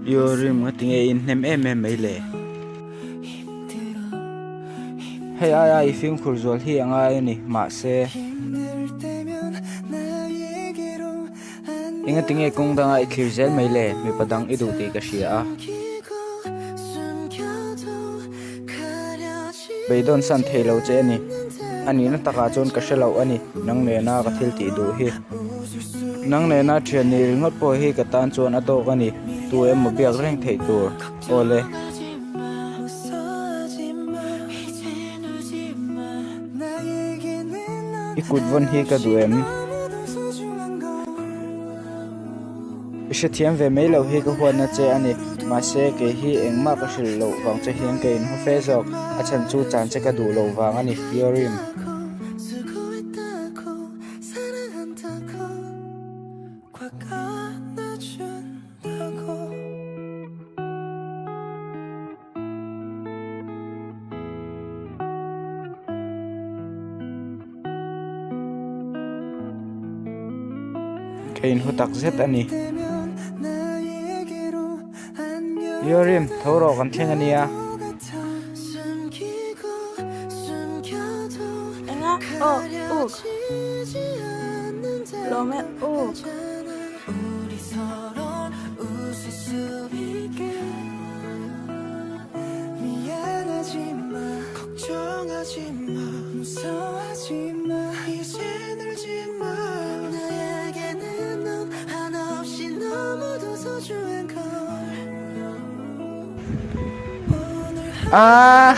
Io rim nga tinge in hnem em em mai le? Hei aia i fimkhur zual hi a ngai a ni, mahse. Enga tinge kawng danga i thlir zel mai le? Mipa dang i duh tih ka hria a. Beidawn san thei lo che a ni. A nihna takah chuan ka hre loh a ni, nang nena ka thil tih duh hi. Nang nena thian ni ringawt pawh hi ka tan chuan a tawk a ni, tu emaw biak reng theih tur. Aw le. I kut vawn hi ka duh em? I hrethiam ve mai loh hi ka huatna che a ni. Mahse, kei hi engmah ka hrilh loh vang che hian ka inhaw fe zawk. A chhan chu chan che ka duh loh vang a ni, Yorim. Ka inhaw tak zet a ni. Yorim, tho rawh kan thleng a nia. Enga? Aw, uk. Lawm e, uk. Aaa!